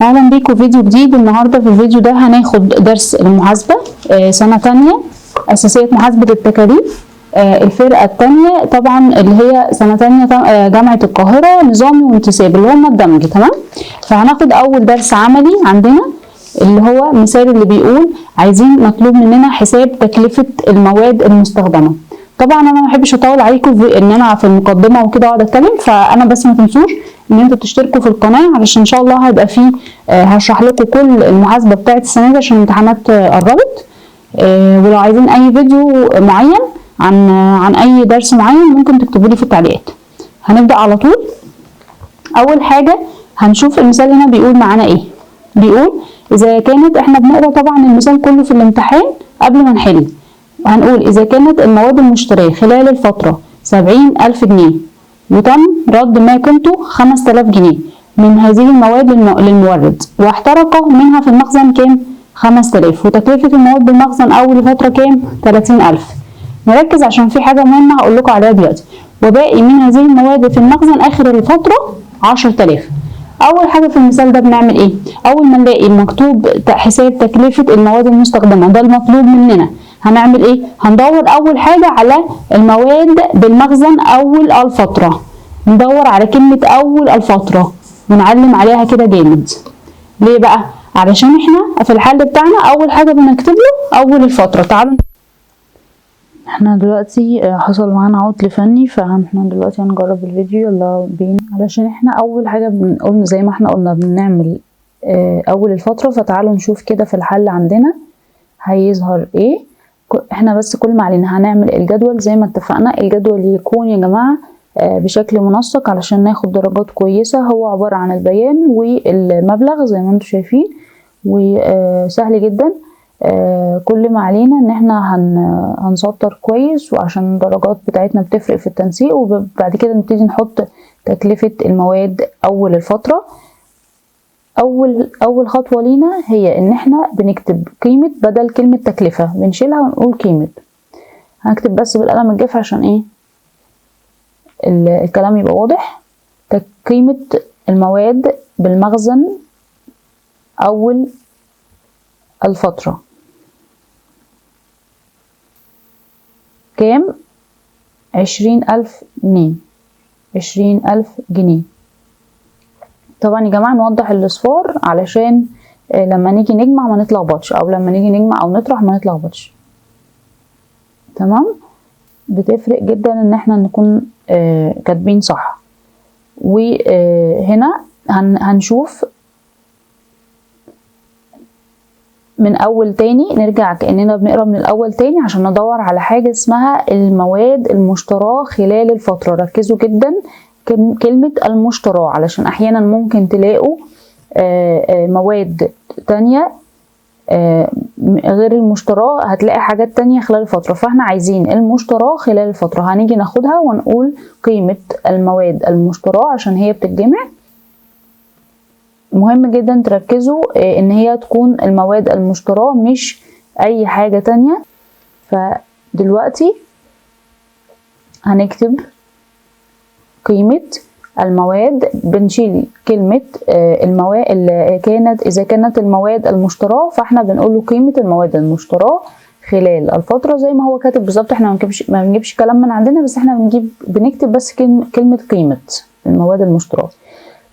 اهلا بيكم فيديو جديد. النهارده في الفيديو ده هناخد درس المحاسبة سنة تانية، اساسية محاسبه التكاليف، الفرقة التانية طبعا اللي هي سنة تانية جامعه القاهرة، نظامي وانتساب اللي هم الدمج. تمام، فهناخد اول درس عملي عندنا اللي هو مثال اللي بيقول عايزين مطلوب مننا حساب تكلفة المواد المستخدمة. طبعا انا ما بحبش اطول عليكم في ان انا في المقدمة وكده اقعد اتكلم، فانا بس ما تنسوش ان انتوا تشتركوا في القناة علشان ان شاء الله هيبقى فيه هشرح لكم كل المحاسبة بتاعت السنة دي عشان الامتحانات قربت. ولو عايزين اي فيديو معين عن اي درس معين ممكن تكتبوا لي في التعليقات. هنبدا على طول. اول حاجة هنشوف المثال هنا بيقول معانا ايه. بيقول اذا كانت، احنا بنقرا طبعا المثال كله في الامتحان قبل ما نحل. هنقول إذا كانت المواد المشترية خلال الفترة 70,000 جنيه وتم رد ما قيمته 5000 جنيه من هذه المواد للمورد، واحترق منها في المخزن كام؟ 5000، وتكلفة المواد بالمخزن أول فترة كام؟ 30,000. نركز عشان في حاجة مهمة هقول لكم عليها دلوقتي. وباقي من هذه المواد في المخزن آخر الفترة 10,000. أول حاجة في المثال ده بنعمل إيه؟ أول ما نلاقي مكتوب حساب تكلفة المواد المستخدمة، ده المطلوب مننا، هنعمل ايه؟ هندور اول حاجة على المواد بالمخزن اول الفترة، ندور على كلمة اول الفترة ونعلم عليها كده جامد. ليه بقى؟ علشان احنا في الحل بتاعنا اول حاجة بنكتب له اول الفترة. تعالوا احنا دلوقتي حصل معانا عطل فني، فاحنا دلوقتي هنجرب الفيديو، يلا بينا. علشان احنا اول حاجة بنقول زي ما احنا قلنا بنعمل اول الفترة، فتعالوا نشوف كده في الحل عندنا هيظهر ايه. احنا بس كل ما علينا هنعمل الجدول زي ما اتفقنا. الجدول يكون يا جماعة بشكل منسق علشان ناخد درجات كويسة. هو عبارة عن البيان والمبلغ زي ما انتم شايفين، وسهل جدا. كل ما علينا ان احنا هنسطر كويس، وعشان الدرجات بتاعتنا بتفرق في التنسيق. وبعد كده نبتدي نحط تكلفة المواد اول الفترة. اول خطوة لينا هي ان احنا بنكتب قيمة بدل كلمة تكلفة، بنشيلها ونقول قيمة. هنكتب بس بالقلم الجاف عشان ايه الكلام يبقى واضح. قيمة المواد بالمخزن اول الفترة كام؟ 20,000 جنيه. 20,000 جنيه. طبعا يا جماعة نوضح الأصفار علشان لما نيجي نجمع ما نتلخبطش، أو لما نيجي نجمع أو نطرح ما نتلخبطش. تمام؟ بتفرق جدا إن احنا نكون كاتبين صح. وهنا هنشوف من أول تاني، نرجع كأننا بنقرأ من الأول تاني عشان ندور على حاجة اسمها المواد المشتراه خلال الفترة. ركزوا جدا كلمة المشتراه علشان أحيانا ممكن تلاقوا مواد تانية غير المشتراه، هتلاقي حاجات تانية خلال الفترة، فاحنا عايزين المشتراه خلال الفترة. هنيجي ناخدها ونقول قيمة المواد المشتراه عشان هي بتتجمع. مهم جدا تركزوا ان هي تكون المواد المشتراه مش اي حاجة تانية. فدلوقتي هنكتب قيمة المواد، بنشيل كلمة المواد اللي كانت، إذا كانت المواد المشتراه فاحنا بنقول له قيمة المواد المشتراه خلال الفترة زي ما هو كاتب بالظبط. احنا ما بنجيبش كلام من عندنا، بس احنا بنكتب بس كلمة قيمة المواد المشتراه،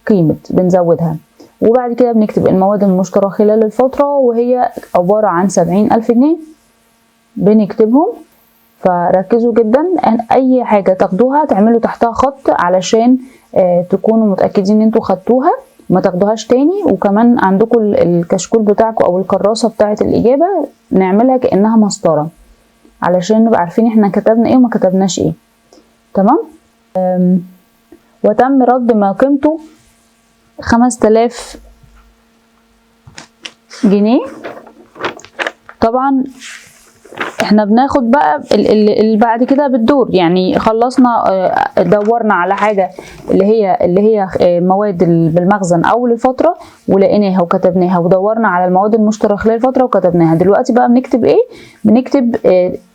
قيمة بنزودها. وبعد كده بنكتب المواد المشتراه خلال الفترة وهي عبارة عن 70,000 جنيه، بنكتبهم. فركزوا جدا، اي حاجة تاخدوها تعملوا تحتها خط علشان تكونوا متأكدين ان انتوا خدتوها وما تاخدوهاش تاني. وكمان عندكم الكشكول بتاعكم او الكراسة بتاعة الإجابة نعملها كأنها مسطرة علشان نبقى عارفين احنا كتبنا ايه وما كتبناش ايه. تمام؟ وتم رد ما قيمته 5000 جنيه. طبعا احنا بناخد بقى اللي بعد كده بالدور، يعني خلصنا دورنا على حاجة اللي هي مواد بالمخزن اول الفترة ولقيناها وكتبناها، ودورنا على المواد المشترى خلال الفترة وكتبناها. دلوقتي بقى بنكتب ايه؟ بنكتب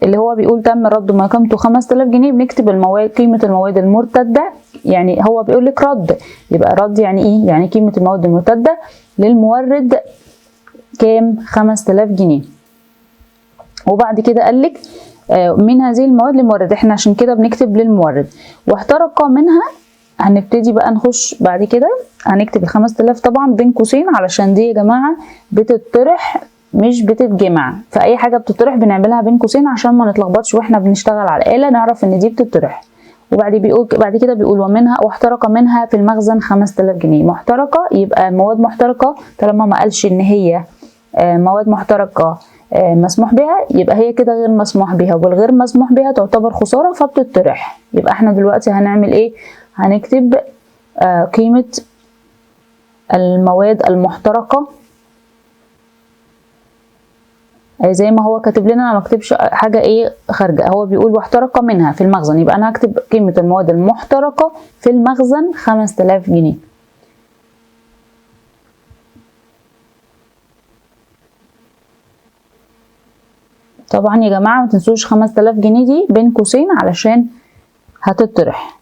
اللي هو بيقول تم رد ما قيمته 5000 جنيه، بنكتب المواد، قيمة المواد المرتدة. يعني هو بيقول لك رد، يبقى رد يعني ايه؟ يعني قيمة المواد المرتدة للمورد كام؟ 5000 جنيه. وبعد كده قال لك من هذه المواد للمورد، احنا عشان كده بنكتب للمورد. واحترق منها، هنبتدي بقى نخش بعد كده هنكتب ال 5000 طبعا بين قوسين، علشان دي يا جماعة بتطرح مش بتتجمع، فأي حاجة بتطرح بنعملها بين قوسين عشان ما نتلخبطش واحنا بنشتغل على الآلة، نعرف ان دي بتطرح. وبعد بيقول بعد كده بيقول ومنها واحترق منها في المخزن 5000 جنيه. محترقة يبقى مواد محترقة، طالما ما قالش ان هي مواد محترقة مسموح بها يبقى هي كده غير مسموح بها، والغير مسموح بها تعتبر خسارة فبتطرح. يبقى احنا دلوقتي هنعمل ايه؟ هنكتب قيمة المواد المحترقة زي ما هو كاتب لنا، انا ما اكتبش حاجة ايه خارجة، هو بيقول واحترق منها في المخزن، يبقى انا هكتب قيمة المواد المحترقة في المخزن 5000 جنيه. طبعا يا جماعة ما تنسوش 5000 جنيه دي بين قوسين علشان هتطرح،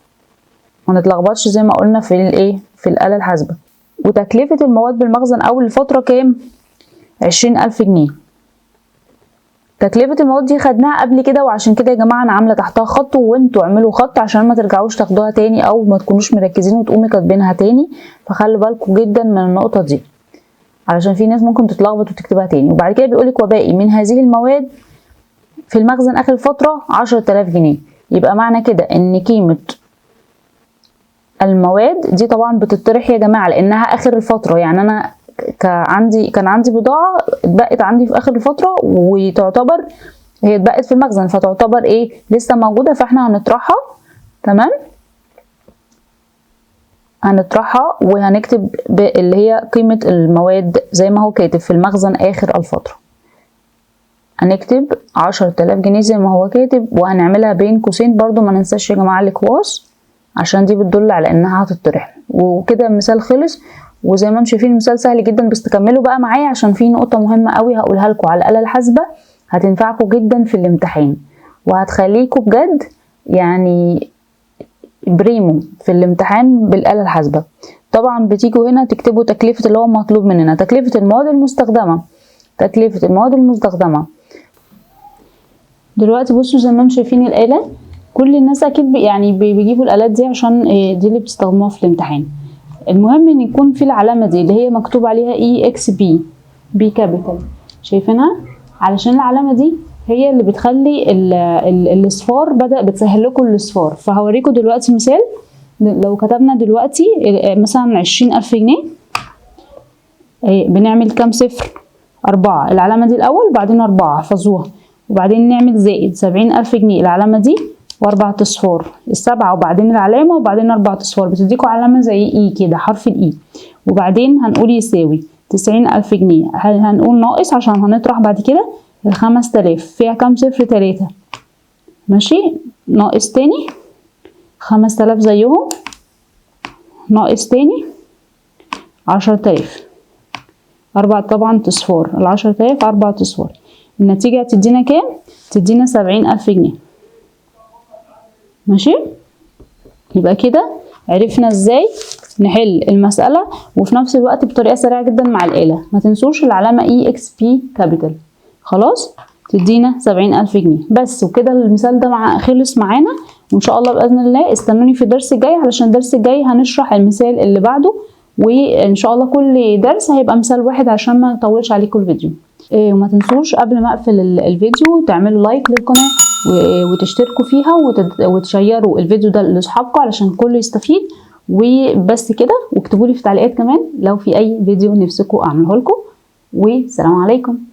ما نتلخبطش زي ما قلنا في الايه في الآلة الحاسبة. وتكلفة المواد بالمخزن أول الفترة كام؟ 20000 جنيه. تكلفة المواد دي خدناها قبل كده، وعشان كده يا جماعة أنا عاملة تحتها خط، وانتوا اعملوا خط عشان ما ترجعوش تاخدوها تاني أو ما تكونوش مركزين وتقومي كاتبينها تاني، فخلوا بالكم جدا من النقطة دي علشان في ناس ممكن تتلخبط وتكتبها تاني. وبعد كده بيقولك وباقي من هذه المواد في المخزن آخر الفترة 10000 جنيه، يبقى معنى كده إن قيمة المواد دي طبعا بتطرح يا جماعة لأنها آخر الفترة، يعني أنا كان عندي بضاعة اتبقت عندي في آخر الفترة وتعتبر هي اتبقت في المخزن، فتعتبر إيه لسه موجودة، فإحنا هنطرحها. تمام، هنطرحها وهنكتب اللي هي قيمة المواد زي ما هو كاتب في المخزن آخر الفترة، هنكتب 10000 جنيه زي ما هو كاتب، وهنعملها بين قوسين برضو، ما ننساش يا جماعة الأقواس عشان دي بتدل على إنها هتطرح. وكده المثال خلص، وزي ما انتم شايفين المثال سهل جدا، بس تكملوا بقى معايا عشان في نقطة مهمة قوي هقولها لكم على الآلة الحاسبة هتنفعكم جدا في الامتحان، وهتخليكم بجد يعني بريمو في الامتحان بالآلة الحاسبة. طبعا بتيجوا هنا تكتبوا تكلفة اللي هو مطلوب مننا، تكلفة المواد المستخدمة، تكلفة المواد المستخدمة. دلوقتي بصوا زي ما انتم شايفين الآلة، كل الناس أكيد يعني بيجيبوا الآلات دي عشان دي اللي بتستخدموها في الامتحان. المهم ان يكون في العلامة دي اللي هي مكتوب عليها E X P، P capital، شايفينها؟ علشان العلامة دي هي اللي بتخلي الاصفار، بدأ بتسهل لكم الاصفار. فهوريكم دلوقتي مثال. لو كتبنا دلوقتي مثلا 20000 جنيه، بنعمل كام صفر؟ 4، العلامة دي الأول وبعدين 4، احفظوها، وبعدين نعمل زائد 70000 جنيه، العلامة دي وأربع أصفار، السبعة وبعدين العلامة وبعدين 4 أصفار، بتديكوا علامة زي E كده، حرف ال E. وبعدين هنقول يساوي 90000 جنيه، هنقول ناقص عشان هنطرح بعد كده ال 5000، فيها كام صفر؟ 3، ماشي، ناقص تاني 5000 زيهم، ناقص تاني 10000، 4 طبعا أصفار، ال 10000 4 أصفار، النتيجة هتدينا كام؟ تدينا 70000 جنيه. ماشي، يبقى كده عرفنا ازاي نحل المسألة وفي نفس الوقت بطريقة سريعة جدا مع الآلة. ما تنسوش العلامة E X P capital. خلاص، تدينا 70000 جنيه بس. وكده المثال ده خلص معانا، وإن شاء الله بإذن الله استنوني في الدرس الجاي، علشان الدرس الجاي هنشرح المثال اللي بعده، وإن شاء الله كل درس هيبقى مثال واحد عشان ما نطولش عليكم الفيديو. وما تنسوش قبل ما أقفل الفيديو تعملوا لايك للقناة وتشتركوا فيها وتشيروا الفيديو ده لأصحابكم علشان كله يستفيد. وبس كده، واكتبوا لي في التعليقات كمان لو في أي فيديو نفسكم أعمله لكم. والسلام عليكم.